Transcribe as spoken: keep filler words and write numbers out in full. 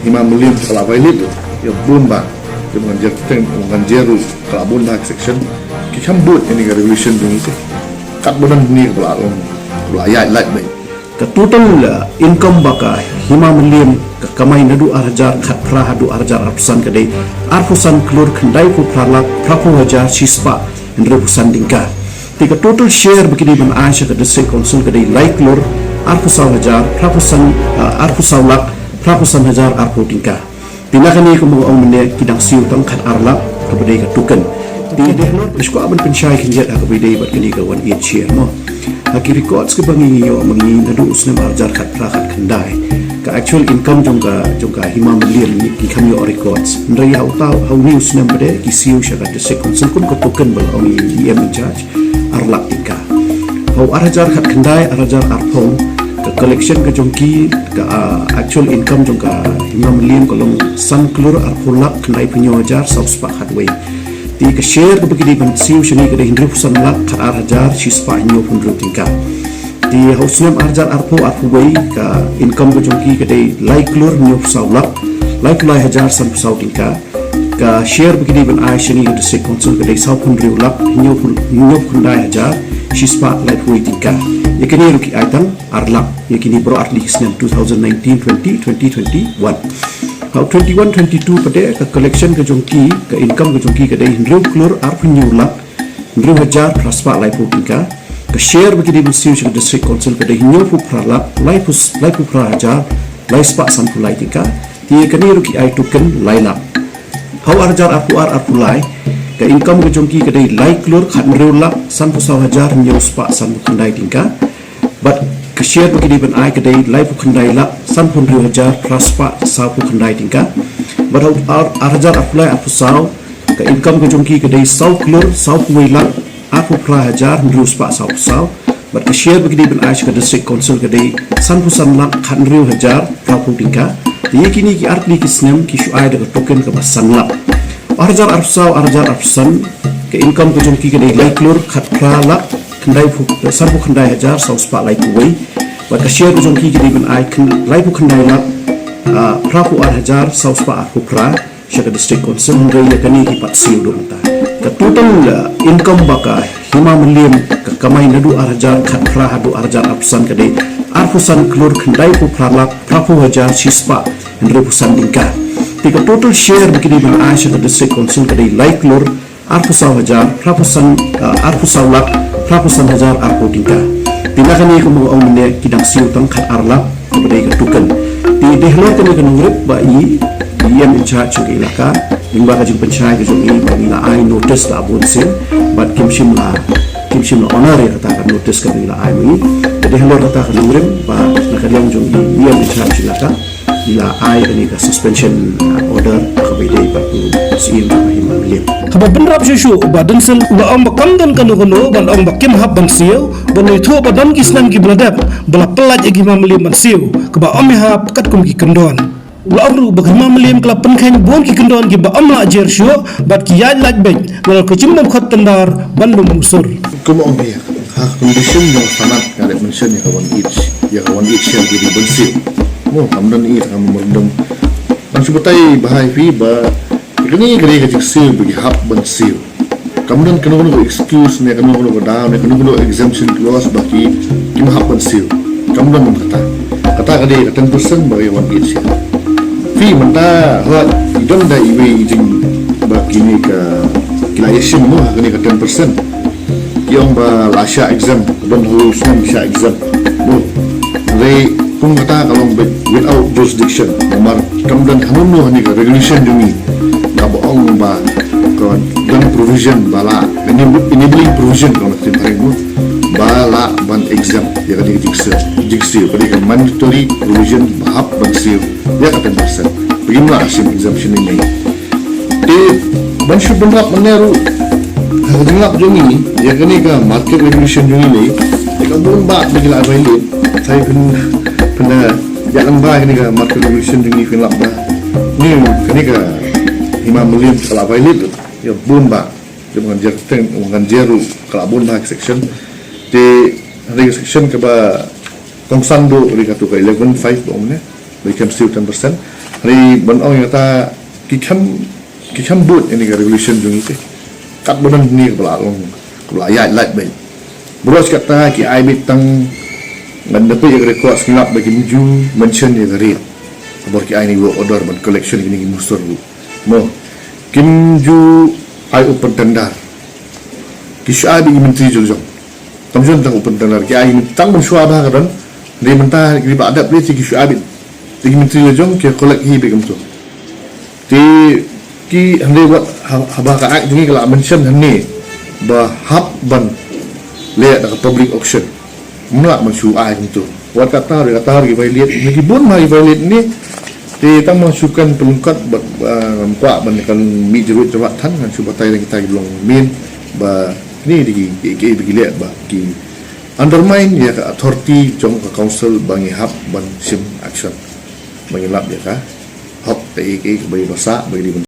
Hima Mylliem ka la violate ïa bun ba, ïa ba ngan jer teng, ïa ba ngan jer ruh ka la bun ba section. Ki kham bud ïa kane ka regulation jong ngi te. Katba don hangne kaba la long, kaba la ïaid lait beit. Ka total, uh, income ba ka Hima Mylliem ka kamai naduh ar hajar khatphra haduh ar hajar arphew san ka dei arphew san klur khyndaiphew phra lak phraphew hajar shispah hynriewphew san tyngka. Te ka total share ba ki dei ban ai sha ka District Council ka dei lai klur arphew saw hajar phraphew san, uh, arphew saw lak phraphew san hajar arphew tyngka. Te na kane kumba ong mynne ki dang siew tang khatar lak kaba dei ka token. Te dei halor, shu kwah ban pynshai khyndiat ha kaba ïadei bad kane ka one eight share mo. Ha ki records kiba ngi ïoh ma ngi naduh u snem ar hajar khatphra khatkhyndai, ka actual income jong ka, jong ka Hima Mylliem ngi, ngi kham ïoh records. Hynrei ha uta, ha une u snem ba dei ki siew sha ka District Council kum ka token ba la ong i E M in charge, ar lak tyngka. Ha u ar hajar khatkhyndai, ar hajar arphew, ka collection ka jong ki, ka, ah, actual income jong ka Hima Mylliem ka long san klur arphew lak khyndaiphew hynñiew hajar saw spah khatwei. Te ka share kaba ki dei ban siew sha ngi ka dei hynriewphew san lak khatar hajar shispah hynñiewphew hynriew tyngka. Te ha u snem ar hajar arphew arphew wei ka income ka jong ki ka dei lai klur hynñiewphew saw lak laiphew lai hajar sanphew saw tyngka. Ka share ba ki dei ban ai sha ngi ka District Council ka dei sawphew hynriew lak hynñiewphew, hynñiewphew khyndai hajar shispah laiphew wei tyngka. Ïa kine ruh ki ai tang ar lak ïa kine baroh artylli ki snem, two thousand nineteen, twenty, twenty twenty-one. Ha u twenty-one twenty-two pat ka collection ka jong ki, ka income ka jong ki ka dei hynriew klur arphew hynñiew lak hynriew hajar phra spah laiphew tyngka. Ka share ba ki dei ban siew sha ka District Council ka dei hynñiewphew phra lak laiphew, laiphew phra hajar lai spah sanphew lai tyngka. Te ïa kane ruh ki ai token lai lak. Ha u ar hajar arphew ar arphew lai ka income ka jong ki ka dei lai klur khathynriew lak sanphew saw hajar hynñiew spah sanphew khyndai tyngka. Bad ka share ba ki dei ban ai ka dei laiphew khyndai lak sanphew hynriew hajar phra spah sawphew khyndai tyngka. Bad ha u ar, ar hajar arphew lai arphew saw ka income ka jong ki ka dei saw klur sawphew wei lak arphew phra hajar hynriew spah sawphew saw. Bad ka share ba ki dei ban ai sha ka District Council ka dei sanphew san lak khathynriew hajar phraphew tyngka. Te ïa kine ki artylli ki snem ki shu ai da ka token kaba san lak. Ar hajar arphew saw, ar hajar arphew san ka income ka jong ki ka dei lai klur khatphra lak khyndaiphew, sanphew khyndai hajar saw spah laiphew wei. Bad ka share ka jong ki ka dei ban ai khyn, laiphew khyndai lak, ah, phraphew ar hajar saw spah arphew phra sha ka District Council, hynrei ïa kane ki pat siew duh mynta. Ka total, uh, income ba ka Hima Mylliem ka kamai naduh ar hajar khatphra haduh ar hajar arphew san ka dei arphew san klur khyndaiphew phra lak phraphew hajar shispah hynriewphew san tyngka. Te ka total share ba ki dei ban ai sha ka District Council ka dei lai klur arphew saw hajar phraphew san, uh, arphew saw lak phraphew san hajar arphew tyngka. Te na kane kumba ong mynne ki dang siew tang khatar lak kaba dei ka token. Te dei halor kane ka nongrep ba i, i E M in charge jong ka elaka, lyngba ka jingpynshai ka jong i ba ngi la ai notice la bun sien bad kim shym la, kim shym la honor ïa kata ka notice kaba ngi la ai ma i. Te dei halor kata ka nongrep ba na ka liang jong i, i E M in charge elaka, i la ai kane ka suspension, uh, order kaba dei bad u Syiem jong ka Hima Mylliem. Haba bynrap shuh shuh Bah Densel u la ong ba kam don kano kano ban ong ba kim hap ban siew, ba u la ïathuh ba don ki snem kiba la dep ba la pyllait ïa ka Hima Mylliem ban siew, kaba ym ïahap katkum ki kyndon. U la ong ruh ba ka Hima Mylliem ka la pynkheiñ bun ki kyndon kiba ym lah jer shuh bad ki ïaid lait beit, nalor ka jingbym khot tender ban lum lungsur. Kum ong ïa, ha condition jong ka sanad nga dei mention ïa ka one eight, ïa ka one eight share ki dei ban siew. Mo, kam don i ka memorandum. Ngan shu batai bha ïa phi ba kane ka dei ka jingsiew ba ki hap ban siew. Kam don kano kano ka excuse ne kano kano ka daw ne kano kano ka exemption clause ba ki, kim hap ban siew. Kam don kata. Kata ka dei ka ten percent ba ka ïa one eight share. Phi mynta hooid i don da iwei i jing ba kine ka, ki la ïashim mo ha kane ka ten percent. Ki ong ba la shah exam, don ha u snem shah exam. Mo. Hynrei kum kata ka long beit without jurisdiction. Namar kam don hano hano ha kane ka regulation jong ngi kaba ong ba ka don provision ba la enab-, enabling provision ka long ka ktien phareng mo, ba lah ban exempt ïa kane ka jingsiew, jingsiew ka dei ka mandatory provision ba hap ban siew ïa ka ten percent. Ba kim lah shim exemption ne. Te ban shu bynrap mynne ruh ha ka jinglap jong ngi ïa kane ka market regulation jong ngi lei, te ka bun bah ba ki la violate. Sa phin, phin ïa lyngba kane ka market regulation jong ngi phin lap ba ne kane ka Hima Mylliem ka la violate ïa bun bah. Ïa ba ngan jer teng, ba ngan jer ruh ka la bun bah ka section. Te kane ka section kaba kongsan duh ri katu ka eleven five ba ong ne. Ba i khlem siew ten percent. Hynrei ban ong ïa kata, ki kham, ki kham bud ïa kane ka regulation jong ngi te. Katba don hangne kaba la long, kaba la ïaid lait beit. Baroh shi katta ki ai beit tang, ngan da peit ïa ka record, sngap ba kim ju mention ïa ka rate. Haba ki ai ïa kane ka work order ban collection ïa kine ki mustur ruh. Mo, kim ju ai open tender. Ki shu ai beit ki myntri jong jong. Tam jon tang open tender, ki ai tang mynshuwa ba ka don. Hynrei mynta ki ba adap lei te ki shu ai beit. Te ki myntri jong jong ki collect hi beit kumto. Te ki hynrei wat ha-, haba ka act jong ngi ka la mention hangne ba hap ban leh da ka public auction. Ym lah ban shu ai kumto. Wat kata ruh, kata ruh ki violate, ne ki bun ma ki violate ne. Te tang ma shu kan pynlyngkot bad, ah, ngam kwah ban kan mih jurut jawat than, ngan shu batai da kita ki long main ba ni di ki, ki, ki, ki leh ba ki undermine ïa ka authority jong ka council ba ngi hap ban shim action. Ba ngi lap ïa ka hok, ka ei ka ei ba ïa ba sah ba ïa di ban